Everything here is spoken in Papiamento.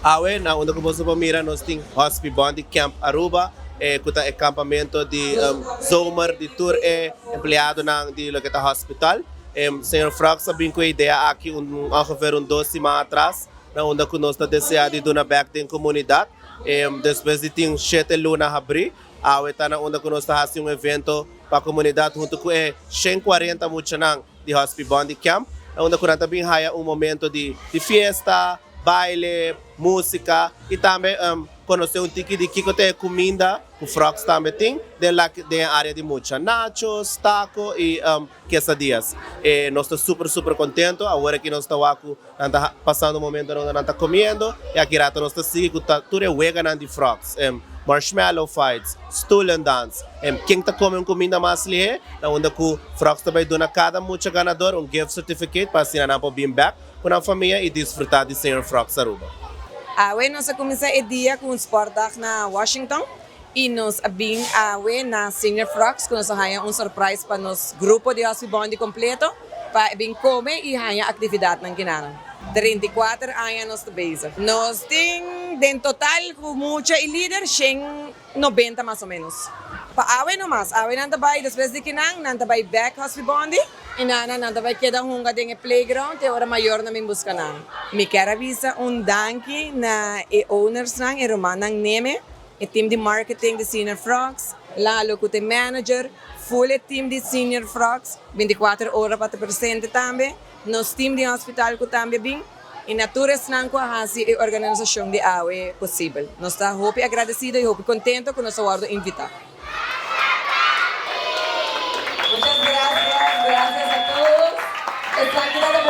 Awe na unda ku boso por mira nos tin Hospi Bondi Camp Aruba ku ta e kampamento di zomer di tur e empleadonan di loke ta hospital. Señor Frogs a bin ku e idea aki un ongeveer un dos siman atras na unda ku nos ta desea di duna bek den komunidat. Despues di tin shete luna habri, awe ta na unda ku nos ta hasi un evento pa komunidat huntu ku e 140 muchanan di Hospi Bondi Camp na unda ku nan ta bin haya un momento di fiesta, baile, musica y tambe conoce un tiki di kico ta e cuminda cu Frogs tambe tin den la den e area di mucha, nachos, taco y quesadillas. E nos ta super super contento, awor aki nos ta wak cu nan ta pasando un momento unda nan ta comiendo y aki rato nos ta sigui cu ta tur e weganan di Frogs, marshmallow fights, stoelendans, ken ta come un cuminda mas lihe, na unda cu Frogs ta bay duna cada mucha ganador un gift certificate pa asina nan por bin bek Ku nan famia i disfrutá di Señor Frogs Aruba. Awe nos a kuminsá e dia ku un sportdag na Washington i nos a bin awe na Senior Frogs ku nos a haña un surprise pa nos grupo di Hospi Bondi kompleto pa e bin kome i haña aktividatnan kinanan. 34 aña nos ta bezig. Nos tin den total ku mucha i lider shen 90 mas o menos. Pa awe no mas, awe nan ta bai despues di kinan nan ta bai bek Hospi Bondi i nana nan ta bai keda hunga den e playground te ora mayornan bin buska nan. Mi kier a bisa un danki na e ownersnan, e rumannan Neme, e team di marketing di Senior Frogs, Lalo ku ta e manager, full e team di Senior Frogs, 24 ora pa ta presente tambe, nos team di hospital ku tambe bin. I na tur esnan ku a hasi e organisashon di awe posibel. Nos ta hopi agradesido i hopi kontento ku nos a wòrdu invitá. Muchas gracias, gracias a todos. Esaki ta.